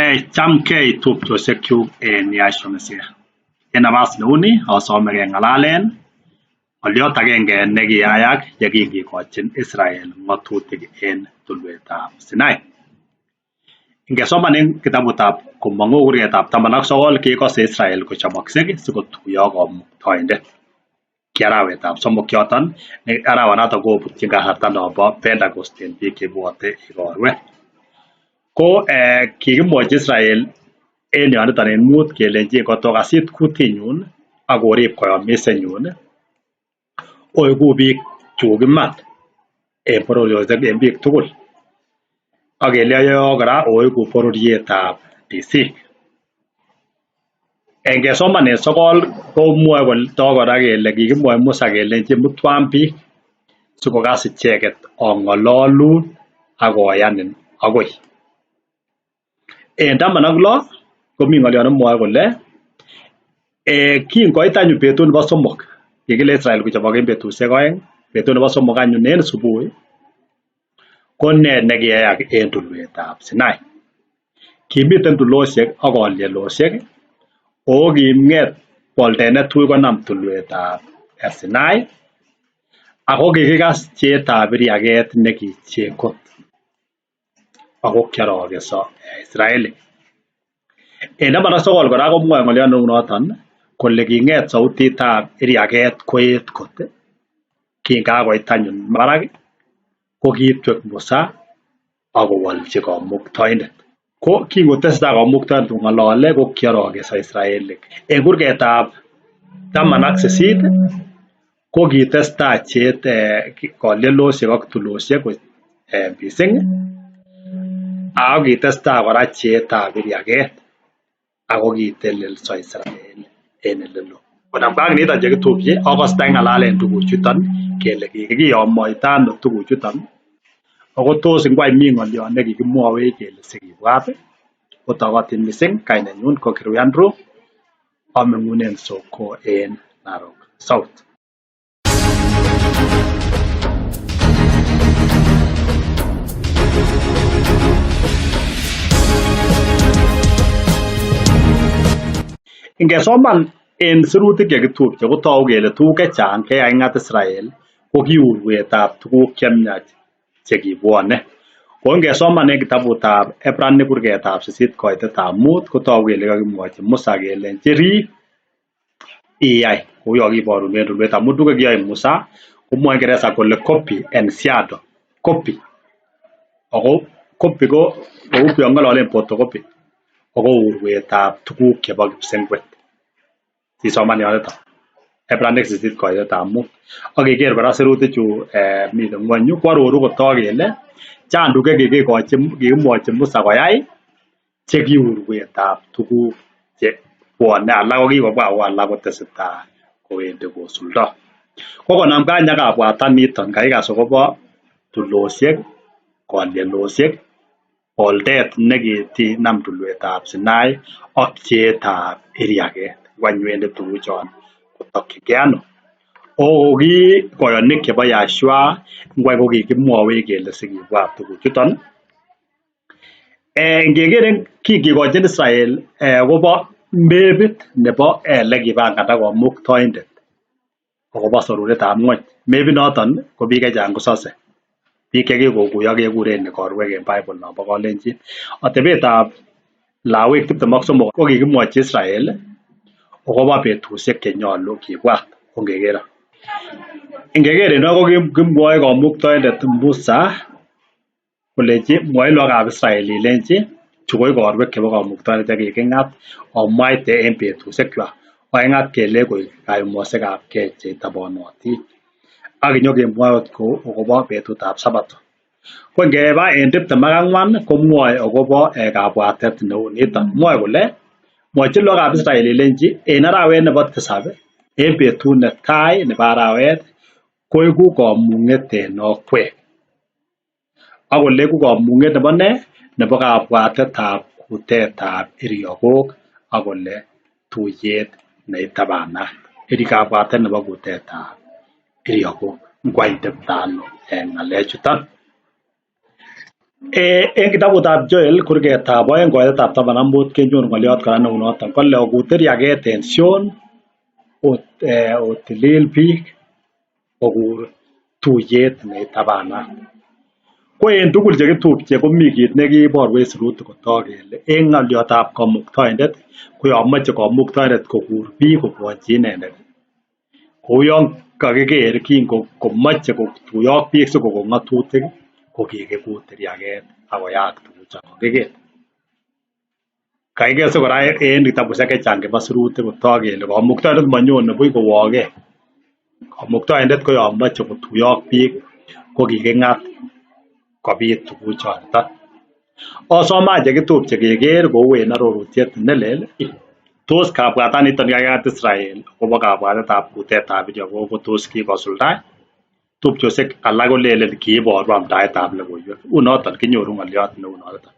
Chamgei tupchosiekyuk en Yahshua Messiah. En nabas neuni asome keng'alalen ng'olyot agenge nekiyayak yekingikochin Israel ng'atutik en tulwetab Sinai. Ingesoman en kitabutab Komong'u kurgetab 19 kekose Israel kochoboksek sikotuyo Kamuktaindet. Ki arawetab somok yoton, arawanoton kobutyin kasarta nombo Pentecost en biik chebwote igorwek. Ko kikimwochi Israel en yoniton en mut kelenji kotokasit kutinyun ak orib koyomisenyun oigu biik chuk iman en bororiosiek en biik tugul. Ak kele kora oigu bororietab tisik. Ngesoman en 9 komwoe kora kele kikimwoi Musa kelenji mutwan biik sikokas icheket ang'ololun ak koyanin akoi. En 16 komi ng'olyot nemwoe kole kingoit anyun betut nebo somok, kikile Israel kochobok en betusiek oeng, betut nebo somok anyun en subui ko nee nekiyaak en tulwetab Sinai. Kimiten tulosiek ak kolielosiek oo king'et boldet netui konam tulwetab Sinai ako kikikas cheetab iriaket nekichee kot ako kiorokenso Israelik. En 19 kora komwoe ng'olyot neu noton kole king'et sautitab iriaket koet kot kingakoit anyun barak ko kitwek Musa akowolchi Kamuktaindet. Ko kingotesetai Kamuktaindet kong'olole ko kiorokenso Israelik. En kurgetab 18 ko kitestai cheet kolielosiek ak tulosiek missing ako kitestai kora cheetab iriaket ako kitelelso Israel en elelo. Konamgei ak niton chekitupche akose taking'alalen tuguchuton kele kikiyomoita ano tuguchuton ako tos ngwany mi ng'olyot nekikimwowech kele sikibwat. Otogotin missing, kainenyun ko Kirui Andrew, ameng'unen Soko en Narok South. Ingesoman en sirutik chekitupche kotogu kele tuguk chechang chekaking'at Israel ko ki urwetab tuguk chemiach chekibwone. Ko ingesoman en kitabutab Ebranic kurgetab 8 koitetab 5 kotogu kele kakimwochi Musa kelenji rib iyai kou yokiborun en tulwet amun tuguk chekiyoe Musa komwoe Ingeresa kole copy and shadow. Copy. Ako copy ko kou yon king'ololen photocopy ako urwetab tuguk chebo kipsengwet. Isoman yoniton. Ebranic 8 koitetab 5. Ak iker kora sirutik chu miten ng'wony yu koaroru kotok kele chang tuguk chekikimwochi Musa koyai che ki urwetab tuguk che bwone alak kokikobwa ako alak kotesetai kowendi kosuldo. Ko konamgei any ak kabwataniton kakikas akobo tulosiek, kolielosiek, boldet nekinam tulwetab Sinai ak cheetab iriaket. Ngwany wendi tuguchon kotokyingei ano? Oki koyonik chebo Yahshua ngwany kokikimwowech kele sikibwat tuguchuton. Ngeker kingikochin Israel akobo mepit nebo elekipanganda Kamuktaindet akobo soruretab ng'wony. Mepit noton ko biik chechang kosose. Biik chekikokuyo kekuren igorwek en Bible nombo Kalenjin. Atebetab Lawik 23 ko kikimwochi Israel akobo betusiek chenyolu kibwat. Ongeker. Ingeker en ko kimwoe Kamuktaindet Musa kolenji mwoi lagokab Israel ilenji chu ko igorwek chebo Kamuktaindet chekiking'at omwaite en betusiekwak. Koking'at kele koik kayumosekab gee cheitobonotin. Ak inyokemwoe ot akobo betutab Sabato. Ko ngeba en 24 komwoe akobo kabwatet neu niton. Mwoe kole mwochin lagokab Israel ilenji en arawet nebo tisab en betut netai nebo arawet koiku komung'et en okwek. Ak kole iku komung'et nebo nee? Nebo kabwatetab kutetab iriokok ak kole tuyet neitabanat. Iri kabwatet nebo kutetab iriokok. Ngwany tepto ano en ng'alechuton? En kitabutab Joel kurgetab 2 koitetab 15 kenyoru ng'olyot kora neu noton kole okut iriaket en Sion, otilil biik, okur tuyet neitabanat. Ko en tugul chekitupche komi kit nekiborwech sirutik kotok kele en ng'olyotab kamuktaindet ko yon moche kamuktaindet kokur biik kobwonchi inendet kou yon kakiker kingomoche kotuyo ak biik sikokon ng'atutik ko kikikut iriaket ak koyaak tuguchon kakiker. Kakiker kora en kitabusiek chechang chebo sirutik kotok kele kamuktaindet monyone buch kowokee. Kamuktaindet ko yon moche kotuyo ak biik ko kiking'at kobit tuguchoton. Osome any chekitupche keker kou en arorutiet nelel tos kabwataniton nikakingat Israel akobo kabwatetab kutetab iriakok ko tos kikosulda? Tupchosiek alak kolelen kiiboru amdaetab logoiwek. Unoton kinyoru ng'olyot neu noton.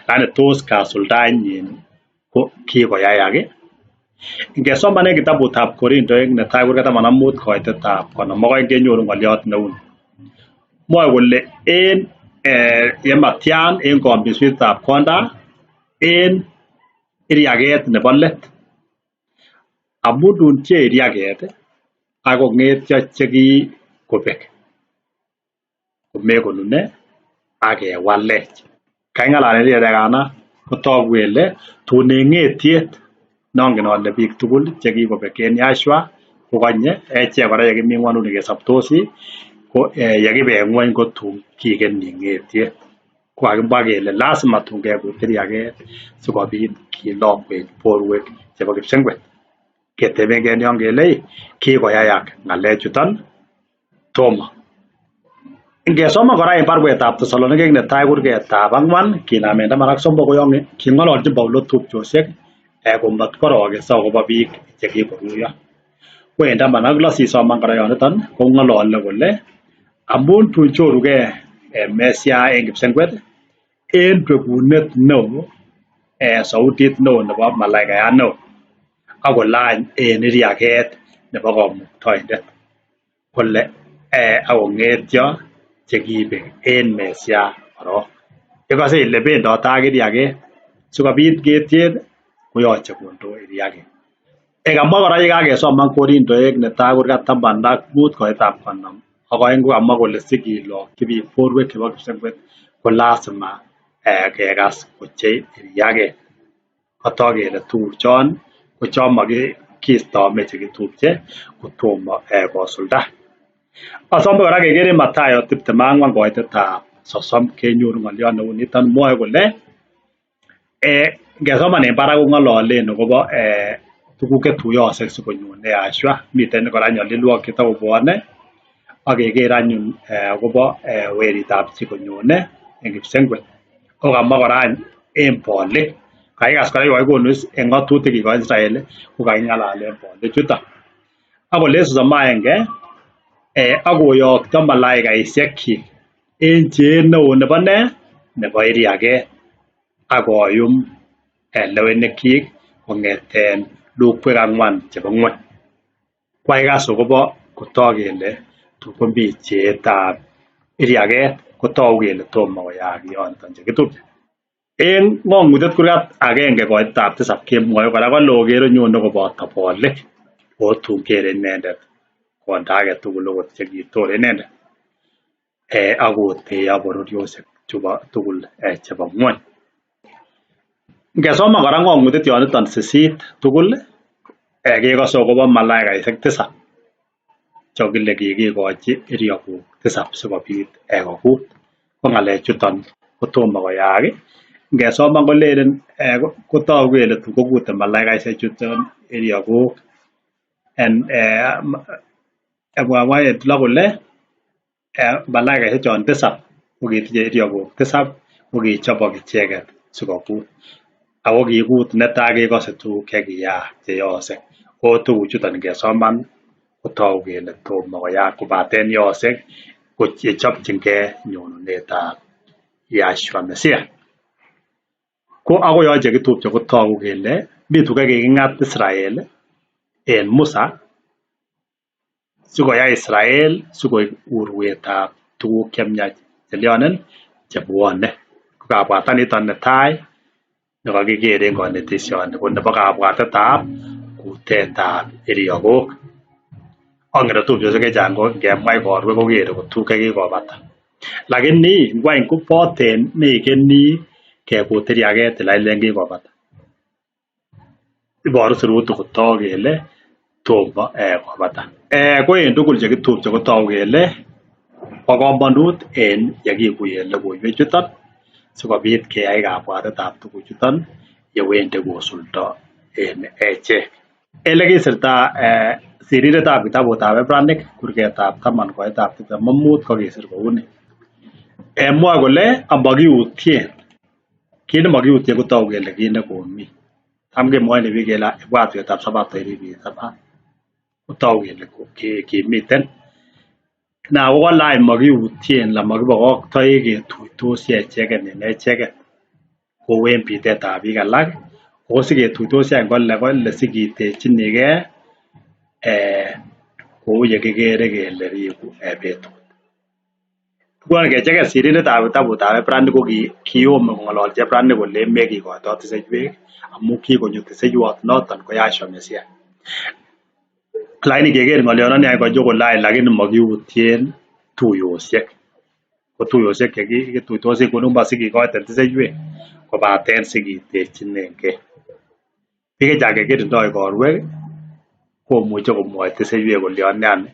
Yaani tos kasuldaenyin ko kikoyayak ii? Ingesoman en kitabutab Korintoek netai kurget 15 koitetab 52 kenyoru ng'olyot neu ni. Mwoe kole en yematian en kombisuetab konda en iriaket nebo let amun tun pchee iriaket ak kong'etyo chekikobek komekonune ak kewalech. Kaking'alalen iriakana kotogu kele tun en ng'etiet nongen ole biik tugul chekikobek en Yahshua kokonye echek kora yekimi ngwonduni kesobtosi ko yekibe ng'wony kotun kikeni ng'etiet. Ko kakimwa kele lazima tun kekut iriaket sikobit kilokwech borwek chebo kipsengwet. Ketebengei en yon kele ii kikoyayak ng'alechuton tomo. Ingesoman kora en baruetab Tesalonikek netai kurgetab 4 kinamen 13 koyon king'ololchin Paulo tupchosiek komot korokenso akobo biik chekikoruyo. Ko en 16 sisoman kora yoniton kong'olole kole amun tun chorugee Mesia en kipsengwet en bekunet neo sautit neo nebo malaikayat neo ak kolany en iriaket nebo kamuktaindet kole ak kong'etyo chekibek en Mesia korok. Ikose ile bendote ak iriaket sikobit ng'etiet koyoche kondo iriaket. Kamwa kora yekakesoman Korintoek netai kurgat 15 koitab 52 kokamwa kole sikilokyi biik borwek chebo kipsengwet ko lazima kekas kochei iriaket. Kotok kele tuguchon ko chon mokistome chekitupche kotomo kosulda. Asome kora keker en Mathayo 24 koitetab 30 kenyoru ng'olyot neu niton mwoe kole ngesoman en barak kong'ololen akobo tuguk chetuyoksei sikonyone Yahshua miten kora nyolilwokik chetokobwone ak keker anyun akobo weritab chi konyone en kipsengwet. Ko kamwa kora any en bolik kakikas kora yekokikonu ng'atutik kikochi Israel kokaking'alalen bolik chuton. Ak kolen 31 ak koyokto malaikaisiekyik en cheet neo nebo nee? Nebo iriaket ak koyum lewenikyik kong'eten lukwek ang'wan chebo ng'wony. Kwakikas akobo kotok kele tun komi cheetab iriaket kotogu kele tomo koyaak yoton chekitupche. En ng'ong'utiet kurgat 1 koitetab 7 kemwoe kora kole okere nyone koboto bolik otun kere inendet konda agetugul okot chekitore inendet ak koteyo bororiosiek chubo tugul chebo ng'wony. Ngesoman kora ng'ong'utiet yoniton 8 tugul kekose akobo malaikaisiek 7 chekile kikikochi iriakok 7 sikobit kokut. Ko ng'alechuton kotomo koyaak. Ngesoman kolelen kotogu kele tun kokute malaikaisiek chuton iriakok lo kole malaikaisiek chon 7 kokitinye iriakok 7 kokichobok icheket sikokut. Ako kikut netai kekose tuguk chekiyaak cheyookse. Ko tuguchuton ngesoman kotogu kele tomo koyaak kobaten yookse yechopchingei nyonunetab Yahshua Mesiah. Ko akoi yon chekitupche kotogu kele mi tuguk chekiking'at Israel en Musa sikoyai Israel sikoik urwetab tuguk chemiach chelionen chebwone. Ko kabwataniton netai nekokiker en konetishoni ko nebo kabwatetab kutetab iriakok. Ongen tupchosiek chechang ko ngemwa igorwek kokere ko tuguk chekikobata. Lakini ngwany koboten mekeni kekut iriaket ila ilen kikobata. Iboru sirutik kotok kele tomo kobata. Ko en tugul chekitupche kotogu kele bo komonut en yekikuyen logoiwek chuton sikobit keyai kabwatetab tuguchuton yewendi kosuldo en echek. Elekisirta sirindetab kitabutab Ibranik kurgetab 10 koitab 25 kokisir kouni. Mwoe kole amakiutyen, kit nemokiutyen kotogu kele kit nekomi. Tam kemwoini biik kele ibwat betutab sabato irib sabat kotogu kele kimiten. Now kokole any mokiutyen ala mokibokoktoi ketuitosi echeken en echeken kou en bitetab biik alak ako siketuitosi any kole sikitechinigee kou yekikere kele riku betut. Ngunon ngecheken sirindetab kitabutab Ibranik ko kiyome kong'ololchi Ibranik kolei mekikoitoti seiwek amun kikonyo tiseiwot noton ko Yahshua Messiah. Lakini ngeker ng'olyondoni any konyo kole any lakini mokiutyen tuyosiek. Ko tuyosiek chekituitosi komosikikoiten tiseiwek kobaten sikitechinengei. Biik chechang chekirindo igorwek komuche komwoi tiseiwek kolyonen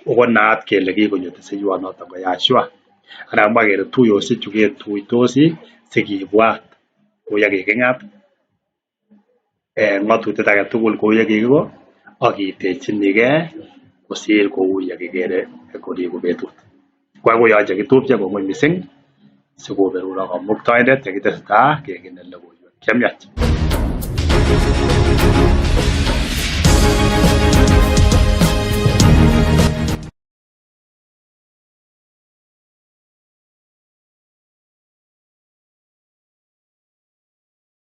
ako naat kele kikonyo tiseiwot noton ko Yahshua. Anan kamwa kele tuyosiek chu ketuitosi sikibwat kou yekiking'at ng'otutiet agetugul kou yekikiko ak itechinigei kosir kou yekikere koriku betut. Ko uyon chekitupche kongoi missing sikoberurok kamuktaindet yekitesetai kekene logoiwek chemiach.